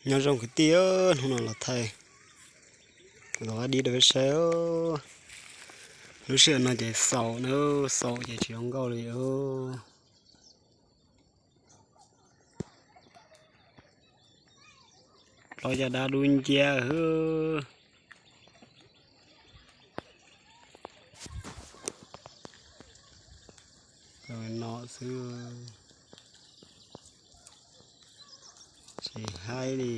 Nyob zoo kwv tij, hnub no los thaij kuv tus dib rau peb saib. Lub sij hawm no ces xaus na, xaus ces tsis zoo nkauj li. Plaub caj dab dub nciab. No xwb, tsis haib li.